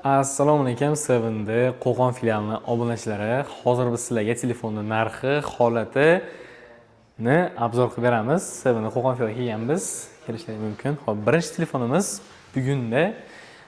Assalomu alaykum, 7D Qo'qon filialini obunachilari. Hozir biz sizlarga telefonni narxi, holatini обзор qilib beramiz. 7D Qo'qon filialiga kelganmiz. Kelishlari mumkin. Xo'p, birinchi telefonimiz bugunda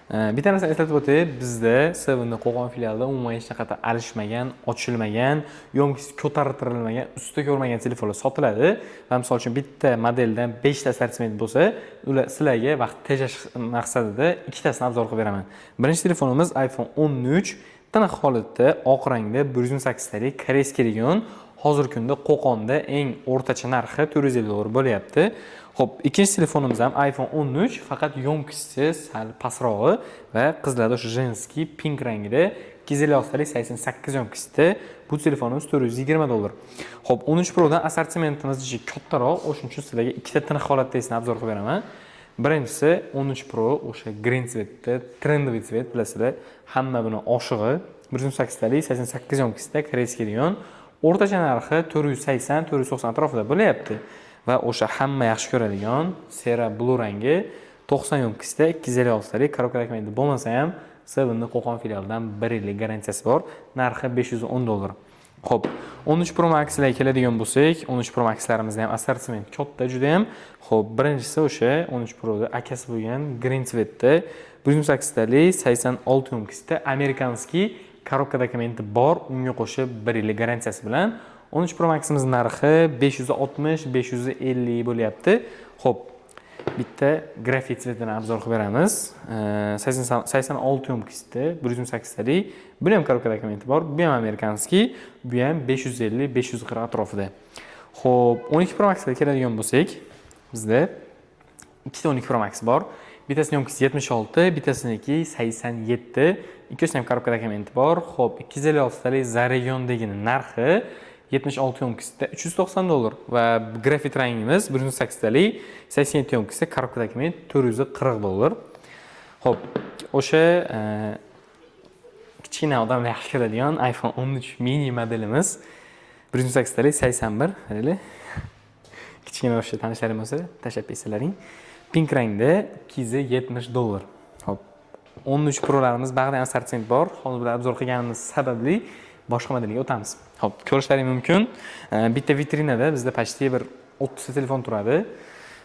bitta narsani eslatib o'tay, bizda 7D Qo'qon filialida umuman hech qanaqa alishmagan, ochilmagan, ёмкость ko'tartirilmagan, usti ko'rmagan telefonlar sotiladi. Va misol uchun bitta modeldan 5 ta assortiment bo'lsa, ular sizlarga vaqt tejash maqsadida ikkitasini обзор qilib beraman. Birinchi telefonimiz iPhone 13, tiniq holatda, oq rangda, 128 talik, корейский регион. Hozirgi kunda Qo'qonda eng o'rtacha narxi 450 dollar bo'lyapti. Xo'p, ikkinchi telefonimiz ham iPhone 13, faqat ёмкость i sal pastrog'i va qizlarda o'sha женский pink rangida, 256 talik, 88 ёмкость da. Bu telefonimiz 420 dollar. Xo'p, 13 Pro dan assortimentimiz juda kattaroq, o'shuning uchun sizlarga ikkita tiniq holatdagisini обзор qilib beraman. Birinchisi 13 Pro, o'sha green цвет da, трендовый цвет, bilasizlar, hamma buni oshig'i. 128 talik, 88 ёмкость da, корейский регион. O'rtacha narxi 480, 490 atrofida bo'lyapti. Va o'sha hamma yaxshi ko'radigan Sera Blue rangi, 90 ёмкость da, 256 talik, коробка dokumenti bo'lmasa ham 7D Qo'qon filialidan 1 yillik garantiyasi bor. Narxi 510 dollar. Xo'p, 13 Pro Max'larga keladigan bo'lsak, 13 Pro Max'larimizda ham assortiment katta juda ham. Xo'p, birinchisi o'sha 13 Pro'da akasi bo'lgan green цвет da, 128 talik, 86 ёмкость da, американский, коробка dokumenti bor, unga qo'shib 1 yillik garantiyasi bilan. 13 Pro Max'imiz narxi 560, 550 bo'lyapti. Xo'p, bitta grafit цвет ini обзор qilib beramiz. 86 ёмкость da, 128 talik. Buni ham коробка dokumenti bor. Bu ham американский, bu ham 550, 540 atrofida. Xo'p, 12 Pro Maxga keladigan bo'lsak, bizda ikkita 12 Pro Max bor. Bittasini ёмкость i 76, bittasiniki 87. Ikkisini ham коробка dokumenti bor. Xo'p, 256 talik за регион degani narxi 76 ёмкость da 390 dollar va grafit rangimiz 128 talik, 87 ёмкость da, коробка dokument 440 dollar. Xo'p, o'sha kichkina odamlar yaxshi ko'radigan iPhone 13 mini modelimiz 128 talik, 81, qaranglar. Kichkina o'sha tanishlaring bo'lsa, tashlab bersalaring. Pink rangda 270 dollar. Xo'p, 13 Prolarimiz bag'da assortiment bor. Hozir bular обзор qilganimiz sababli boshqa modelga o'tamiz. Xo'p, ko'rishlaring mumkin. Bitta vitrinada bizda почти bir 30 ta telefon turadi.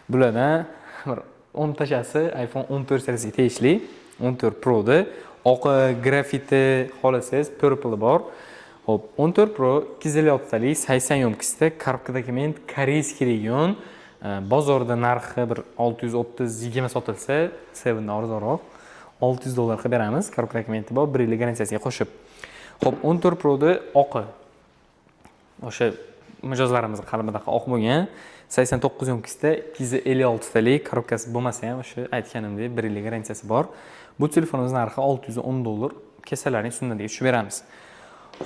Bulardan bir 10 tachasi iPhone 14 seriyasiga tegishli. 14 Pro'da oqi, grafiti, xohlasangiz purple bor. Xo'p, 14 Pro 256 talik, 80 ёмкость da, коробка dokument, корейский регион. Bozorda narxi bir 630 20 sotilsa, 7 arzonroq. 600 dollar qilib beramiz. Коробка dokumenti bor, 1 yillik garantiyasiga qo'shib. Xo'p, 14 Pro'da oqi. O'sha mijozlarimiz qalbidaqa oq bo'lgan 89 ёмкость da, 256 talik, коробка si bo'lmasa ham, o'sha aytganimdek 1 yillik garantiyasi bor. Bu telefonimiz narxi 610 dollar. Kesalaring sunnatiga tushib beramiz.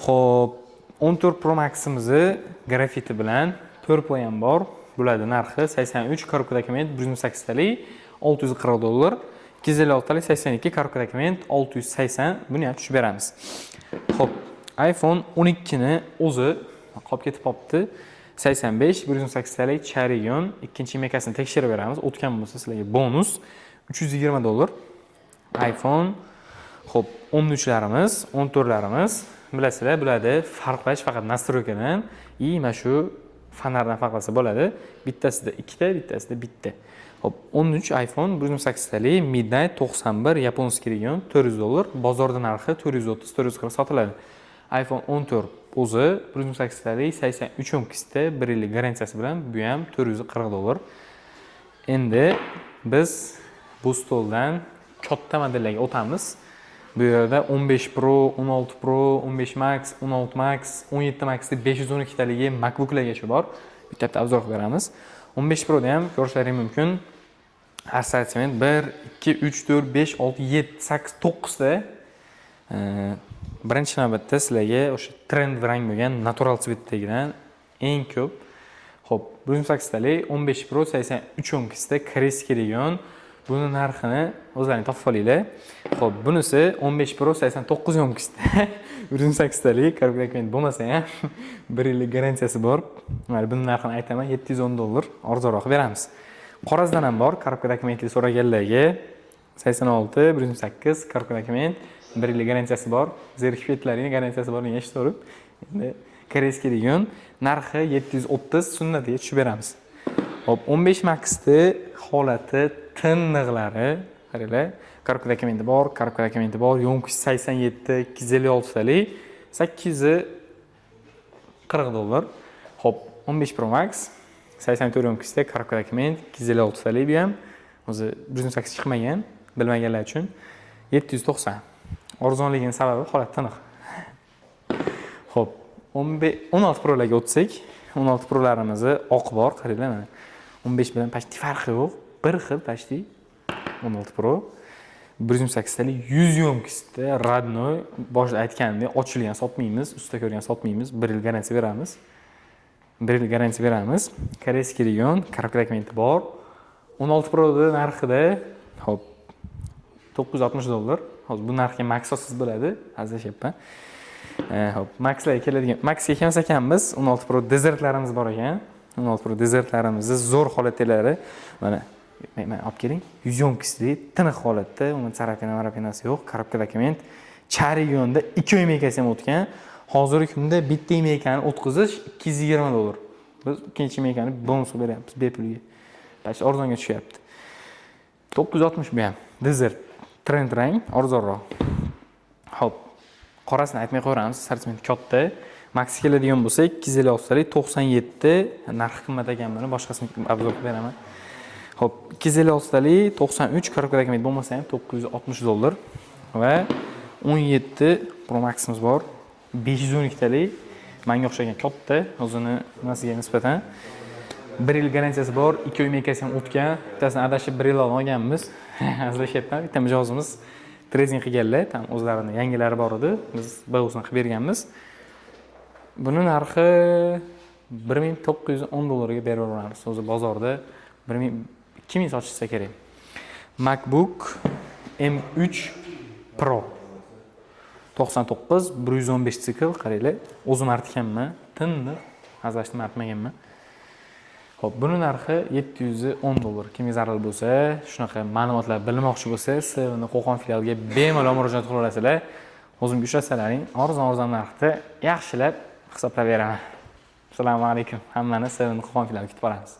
Xo'p, 14 Pro Max'imizni grafiti bilan purple ham bor. Bularning narxi 83, коробка dokument, 128 talik 640 dollar. 256 talik, 82, коробка dokument 680, buni ham tushib beramiz. Xo'p, iPhone 12 ni o'zi qolib ketib qolibdi. 85, 128 talik, Charigon, ikkinchi mekasini tekshirib beramiz. O'tgan bo'lsa, sizlarga bonus 320 dollar. iPhone, xo'p, 13larimiz, 14larimiz, bilasizlar, bularda farqlash faqat настройка dan и mana shu fonardan farqlasa bo'ladi. Bittasida ikkita, bittasida bitta. Xo'p, 13 iPhone 128 talik, Midnight 91, японский регион 400 dollar, bozorda narxi 430, 440 sotiladi. iPhone 14 o'zi 128 talik, 83 ёмкость da, 1 yillik garantiyasi bilan, bu ham 440 dollar. Endi biz bu stoldan katta modellarga o'tamiz. Bu yerda 15 Pro, 16 Pro, 15 Max, 16 Max, 17 Max deb 512 taligi MacBooklargacha bor. Bitta bitta обзор qilib beramiz. 15 Proda ham ko'rishlaring mumkin. Assortiment 1, 2, 3, 4, 5, 6, 7, 8, 9 ta. Birinchi navbatda sizlarga o'sha trend rang bo'lgan natural цвет dagidan eng ko'p. Xo'p, 128 talik 15 Pro, 83 ёмкость da, корейский регион. Buni narxini o'zlaring topib olinglar. Xo'p, bunisi 15 Pro, 89 ёмкость da, 128 talik, коробка dokument bo'lmasa ham 1 yillik garantiyasi bor. Mayli, buni narxini aytaman, 710 dollar, arzonroq beramiz. Qorasidan ham bor, коробка dokumentli so'raganlarga 86, 128, коробка dokument. 1 yillik garantiyasi bor. Zerikib ketlaring, garantiyasi bor degan eshitaverib. Endi корейский degan narxi 730, sunnatiga tushib beramiz. Xo'p, 15 Max'ni holati tiniqlari, qaranglar, коробка dokumenti bor, коробка dokumenti bor, ёмкость 87, 256 talik, 840 dollar. Xo'p, 15 Pro Max 84 ёмкость da, коробка dokument, 256 talik bu ham. O'zi 128 chiqmagan, bilmaganlar uchun 790. Arzonligini sababi holat tiniq. Xo'p, 15, 16 Prolarga o'tsak, 16 Prolarimizni oq bor, qaranglar mana. 15 bilan почти farqi yo'q, bir xil почти 16 Pro. 128 talik, 100 ёмкость da, родной, boshida aytganimdek, ochilgan sotmaymiz, usta ko'rgan sotmaymiz, 1 yil garantiya beramiz. 1 yil garantiya beramiz. Корейский region, коробка dokumenti bor. 16 Pro'da narxida, xo'p, 960 dollar. Hozir bu narxga Max sotsangiz bo'ladi, hazillashyapman. Xo'p, Maxlarga keladigan, Maxga kelmas ekanmiz, 16 Pro Desertlarimiz bor ekan. 16 Pro Desertlarimizni zo'r holatdalari. Mana, mana olib keling. 100 ёмкость li, tiniq holatda, umuman царапина марапина si yo'q, коробка dokument. Charigionda 2 IMEI si ham o'tgan. Hozirgi kunda bitta IMEI ni o'tkazish 220 dollar. Biz ikkinchi IMEI ni bonus qilib beryapmiz bepulga. Почти arzonga tushyapti. 960 bu ham. Desert trend rang arzonroq. Xo'p, qorasini aytmay qo'yamiz, assortiment katta. Max keladigan bo'lsak, 256 talik, 97, narxi qimmat ekan buni, boshqasini обзор qilib beraman. Xo'p, 256 talik, 93, коробка dokument bo'lmasa ham 960 dollar va 17 Pro Max'imiz bor. 512 talik, manga o'xshagan katta, o'zini nimasiga nisbatan. 1 yil garantiyasi bor, 2 IMEI si ham o'tgan. Bittasini adashib 1 yil oldin olganmiz. Hazillashyapman. Bitta mijozimiz trade-in qilganlar, там o'zlarini yangilari bor edi. Biz BUsini qilib berganmiz. Buni narxi 1910 dollarga berib yuboramiz. O'zi bozorda 1000, 2000 sotishsa kerak. MacBook M3 Pro 99, 115 sikl, qaranglar. O'zim artganman, tiniq, hazillashdim, artmaganman. Xo'p, buni narxi 710 dollar. Kimga zarur bo'lsa, shunaqa ma'lumotlar bilmoqchi bo'lsa, Seven Qo'qon filialiga bemalol murojaat qila olasizlar. O'zimga ushlasalaring, arzon-arzon narxda yaxshilab hisoblab beraman. Assalomu alaykum. Hammani Seven Qo'qon filialiga kutib qolamiz.